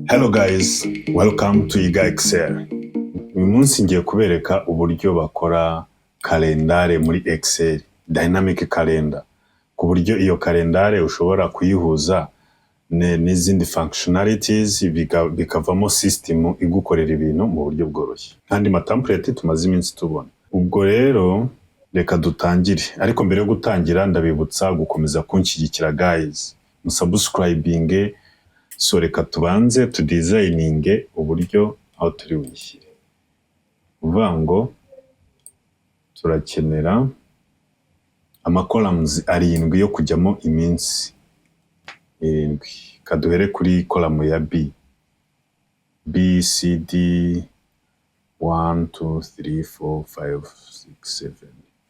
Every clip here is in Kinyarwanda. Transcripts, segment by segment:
Hello guys, welcome to Yiga Excel. Uyu munsi ngiye kubereka uburyo bakora kalendare muri Excel, dynamic calendar, ku buryo iyo kalendare ushobora kuyihuza n'izindi functionalities bikavamo system igukorera ibintu mu buryo bworoshye. Kandi ma template tumaze iminsi tubona. Ubwo rero reka dutangire, ariko mbere yo gutangira ndabibutsa gukomeza kunshyigikira guys, musubscribinge. So reka tubanze tudesigninge uburyo aho turi buyishyire. Uvuga ngo turakenera ama columns arindwi yo kujyamo iminsi irindwi. Kaduhere kuri column ya B. B, C, D, 1, 2, 3, 4, 5, 6, 7.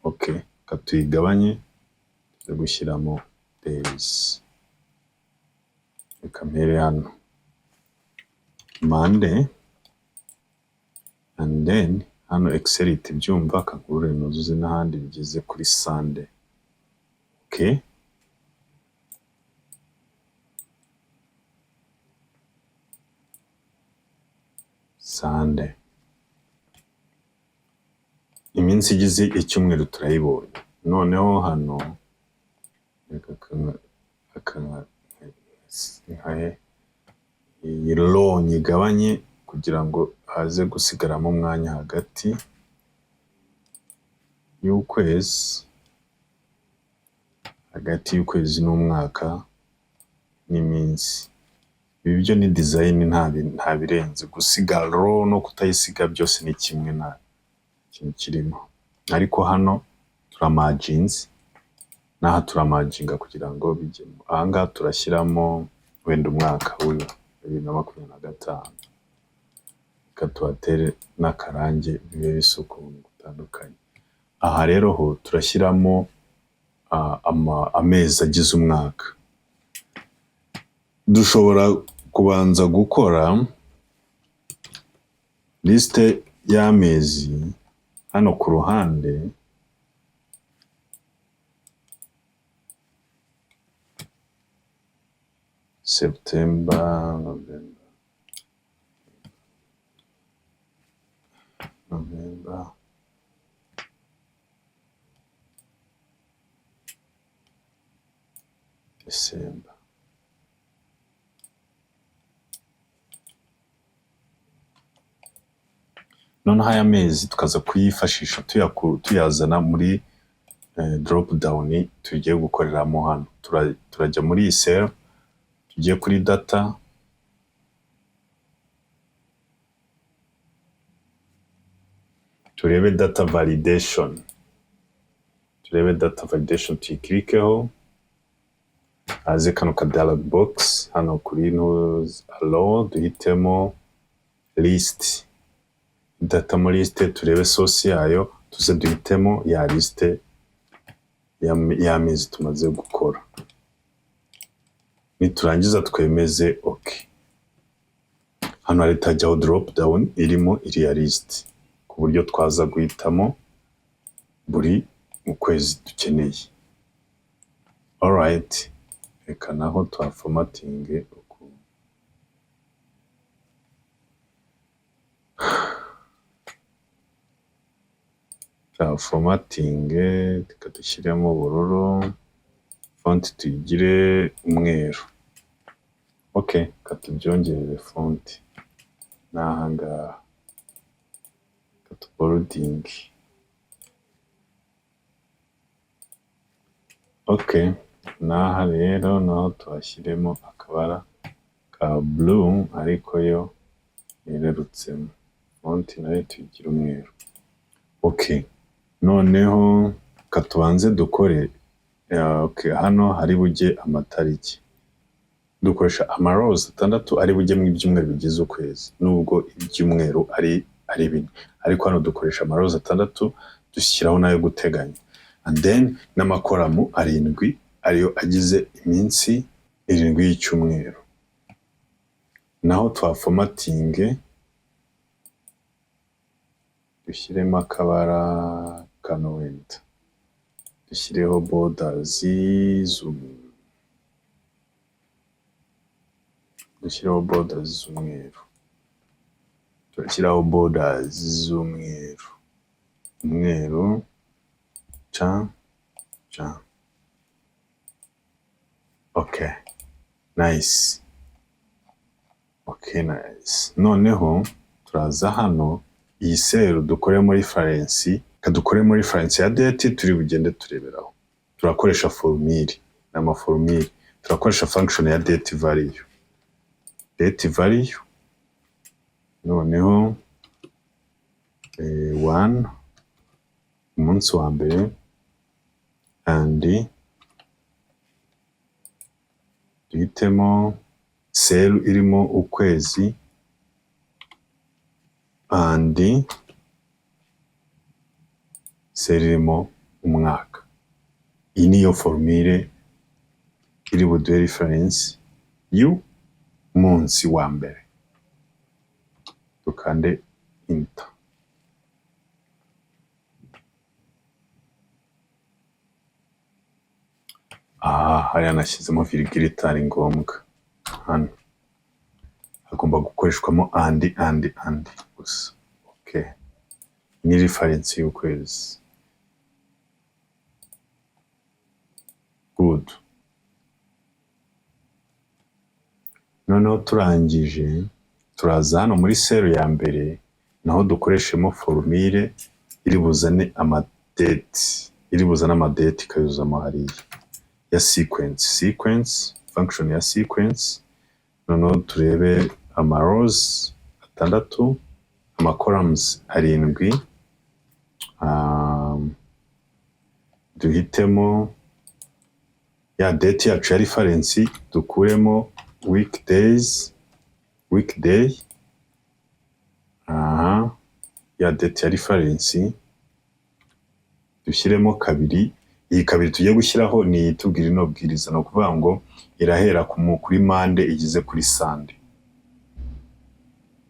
Okay, katuyigabanye tuze gushyiramo days. Reka mpere hano Monday, and then hano Excel ihita ibyumva, kankuru nuzuze n'ahandi bigeze kuri Sunday. Okay, Sunday, iminsi igize icyumweru turayibonye. Noneho hano reka iyi row nyigabanye kugira ngo haze gusigaramo umwanya hagati y'ukwezi, hagati y'ukwezi n'umwaka n'iminsi. Ibi byo ni design, nta birenze. Gusiga row no kutayisiga byose ni kimwe, nta kintu kirimo. Ariko hano turamerginze, n'aha turamerginga kugira ngo bijyemo. Aha ngaha turashyiramo wenda umwaka w'ibihumbi 2025. Reka tuhatere n'akarange bibe bisa ukuntu gutandukanye. Aha rero ho turashyiramo amezi agize umwaka. Dushobora kubanza gukora liste y'amezi hano ku ruhande, September, November, November, December. Noneho aya mezi tukaza kuyifashisha tuyazana muri drop down tugiye gukoreramo hano. Turajya muri iyi cell, tugiye kuri data, turebe data validation, turebe data validation tuyiclickeho, haze kano ka dialog box hano kuri allow, duhitemo list, data muri list, turebe source yayo, tuze duhitemo ya liste y'amezi tumaze gukora. Niturangiza twemeze ok. Hano harahita hajyaho drop down irimo iriya list, ku buryo twaza guhitamo buri mu kwezi dukeneye. Alright, reka naho tuhaformatinge ukuntu. Tuhaformatinge, reka dushyiremo ubururu, font tuyigire umweru. Ok, reka tubyongerere font n'aha ngaha, reka tuboldinge. Ok, n'aha rero naho tuhashyiremo akabara ka blue ariko yo yererutsemo, font nayo tuyigire umweru. Ok, noneho reka tubanze dukore, ok, hano hari bujye amatariki. Dukoresha ama rows atandatu ari bujyemo ibyumweru bigize ukwezi, nubwo ibyumweru ari 4, ariko hano dukoresha ama rows atandatu dushyiraho n'ayo guteganya, and then n'ama column arindwi ariyo agize iminsi irindwi y'icyumweru. Naho twaformatinge dushyiremo akabara kano, wenda dushyireho borders z'umweru. Dushyireho borders z'umweru. Turashyiraho borders z'umweru. Umweru ca ca. Okay, nice. Okay, nice. Noneho turaza hano iyi cell dukoremo reference, kadukoremo reference ya date turi bugende tureberaho. Turakoresha formule, ni amaformule. Turakoresha function ya date value. Date value, noneho 1, umunsi wa mbere, and duhitemo cell irimo ukwezi, and cell irimo umwaka. Iyi niyo formule iri buduhe reference y'umunsi wa mbere. Dukande enter. Aha hariya nashyizemo virgule itari ngombwa. Hano hagomba gukoreshwamo and, and, and gusa. Okay, ni reference y'ukwezi. Good. Noneho turangije, turaza hano muri cell ya mbere, naho dukoreshemo formule iri buzane amadate, iri buzane amadate ikayuzamo hariya ya sequence, sequence, function ya sequence. Noneho turebe ama rows 6, ama columns 7, duhitemo ya date yacu ya reference, dukuremo weekdays, weekday, aha ya date ya reference dushyiremo 2. Iyi 2 tugiye gushyiraho ni itubwira ino bwiriza, ni ukuvuga ngo irahera kuri Monday igeze kuri Sunday.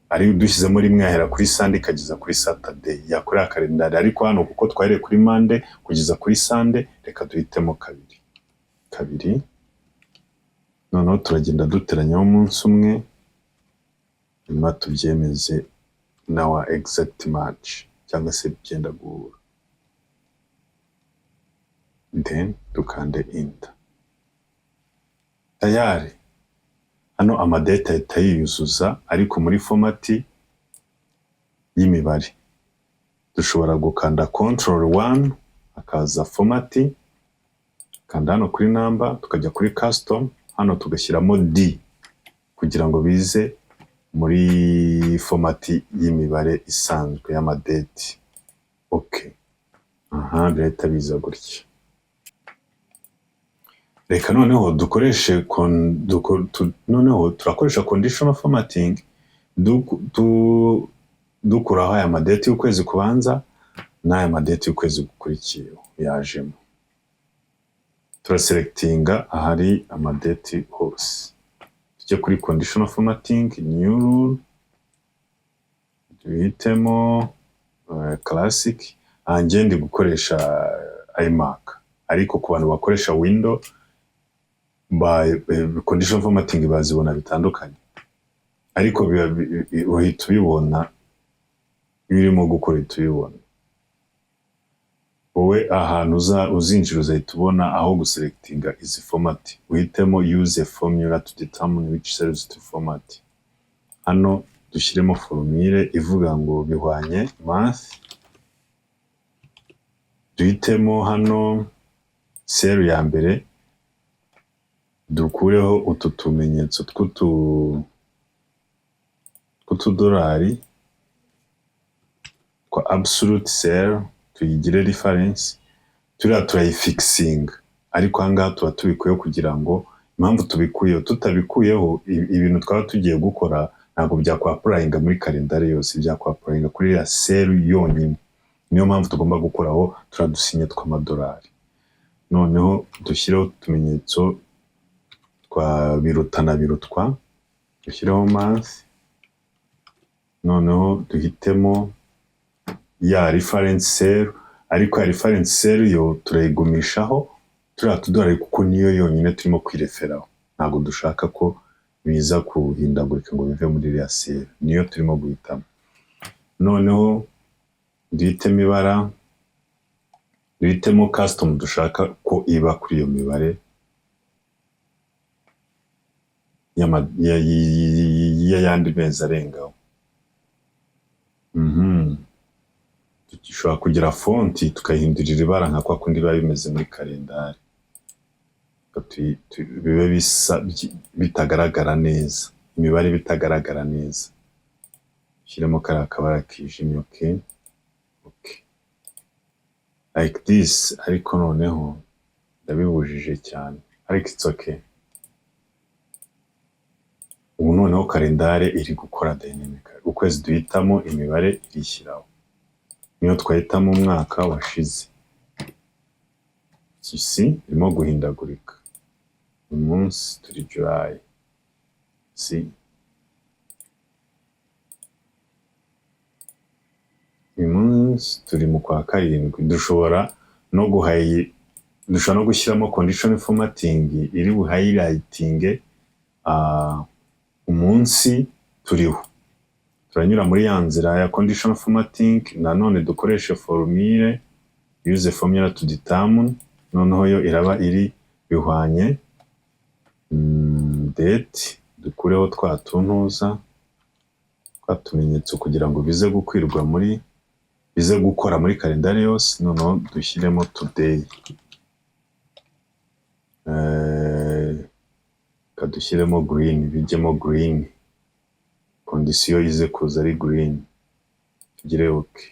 Ari dushyizemo 1 yahera kuri Sunday ikageza kuri Saturday yakorera kalendari, ariko hano kuko twahereye kuri Monday kugeza kuri Sunday, reka duhitemo 2. 2. Noneho turagenda duteranyaho umunsi umwe, nyuma tubyemeze na wa exact match cyangwa se byenda guhura, then dukande enter. Tayari hano amadate ahita yiyuzuza, ariko muri format y'imibare. Dushobora gukanda control 1 hakaza format, kanda hano kuri number, tukajya kuri custom, hano tugashyiramo D kugira ngo bize muri format y'imibare isanzwe y'amadate. Okay, aha birahita biza gutya. Reka noneho dukoreshe noneho turakoresha conditional formatting dukuraho aya madate y'ukwezi kubanza n'aya madate y'ukwezi gukurikiyeho yajemo. Turaselectinga ahari amadate hose, tujye kuri conditional formatting, new rule, duhitemo classic. Aha njye ndi gukoresha iMac, ariko ku bantu bakoresha window conditional formatting bazibona bitandukanye, ariko uhita ubibona iyo urimo gukora, uhita ubibona wowe ahantu uzinjira uzahita ubona aho guselectinga izi format, uhitemo use a formula to determine which cells to format. Hano dushyiremo formule ivuga ngo bihwanye math, duhitemo hano cell ya mbere, dukureho utu tumenyetso tw'utudolari twa absolute cell, tuyigire reference, turiya turayifixinga, ariko aha ngaha tuba tubikuyeho kugira ngo, impamvu tubikuyeho, tutabikuyeho ibintu twaba tugiye gukora ntabwo byakwapplyinga muri kalendari yose, byakwapplyinga kuri iriya cell yonyine. Niyo mpamvu tugomba gukuraho turiya dusinye tw'amadolari. Noneho dushyireho utumenyetso twa biruta na birutwa, dushyireho math, noneho duhitemo ya reference cell, ariko ya reference cell yo turayigumishaho turiya tudolari kuko niyo yonyine turimo kwireferaho, ntabwo dushaka ko Biza kuhindagurika ngo bive muri iriya cell, niyo turimo guhitamo. Noneho duhitemo ibara, duhitemo custom dushaka ko iba kuri iyo mibare y'ayandi mezi arengaho. Dushobora kugira font, tukayihindurira ibara nka kwa kundi biba bimeze muri kalendari. Bibe bisa bitagaragara neza, imibare bitagaragara neza. Shyiremo kariya kabara kijimye, okay. Like this, ariko noneho ndabibujije cyane, ariko it's okay. Ubu noneho kalendari iri gukora dynamic. Ukwezi duhitamo, imibare irishyiraho. Niyo twahitamo umwaka washize, isi irimo guhindagurika. Uyu munsi turi July, see? Uyu munsi turi mu kwa karindwi. Dushobora no gushyiramo condition formatting iri buhighlightinge umunsi turiho. Turanyura muri ya nzira ya condition formatting, nanone dukoreshe formule, use formula to determine. Noneho yo iraba iri bihwanye date, dukureho twa tuntuza, twa tumenyetso, kugira ngo bize gukwirwa muri, bize gukora muri kalendari yose. Noneho dushyiremo today, reka dushyiremo green, bijyemo green, condition ize kuza ari green, tugire okay.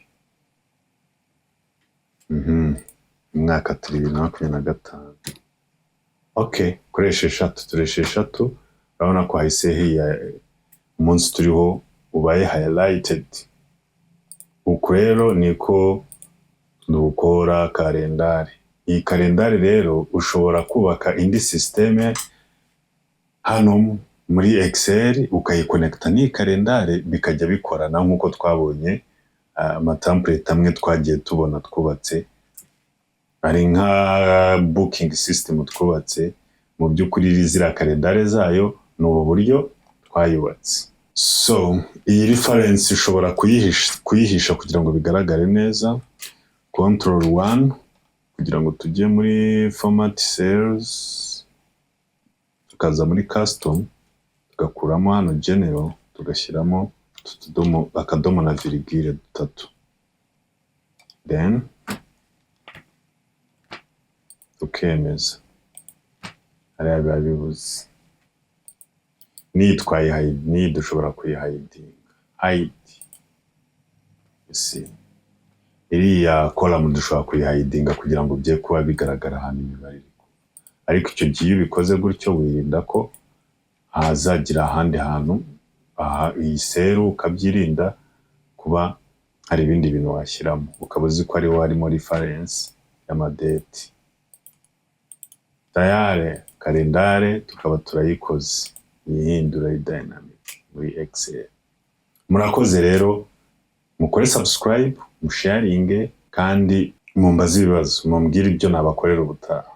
Umwaka turi 2025, okay. Kuri 6, turi 6, urabona ko hahise hiya umunsi turiho ubaye highlighted. Uku rero niko dukora kalendari. Iyi kalendari rero ushobora kubaka indi système hano muri Excel, ukayiconnecta n'iyi kalendari, bikajya bikorana nk'uko twabonye amatemplate amwe twagiye tubona twubatse, ari nka booking system twubatse. Mu by'ukuri ziriya kalendari zayo ni ubu buryo twayubatse. So iyi reference ushobora kuyihisha kugira ngo bigaragare neza. Control 1 kugira ngo tujye muri format cells, tukaza muri custom, tugakuramo hano general, tugashyiramo utu tudomo, akadomo na virgule dutatu, then tukemeza. Hariya biba bibuze. N'iyi twayihide, n'iyi dushobora kuyihidinga, hide. See, iriya column dushobora kuyihidinga kugira ngo bye kuba bigaragara ahantu imibare iri kuva. Ariko icyo gihe iyo ubikoze gutyo, wirinda ko hazagira ahandi hantu aha iyi cell, ukabyirinda kuba hari ibindi bintu washyiramo, ukaba uzi ko ariho harimo reference y'amadate. Tayari kalendare tukaba turayikoze, yihindura dynamic muri Excel. Murakoze rero, mukore subscribe, musharinge, kandi mumbaze ibibazo, mumbwire ibyo nabakorera ubutaha.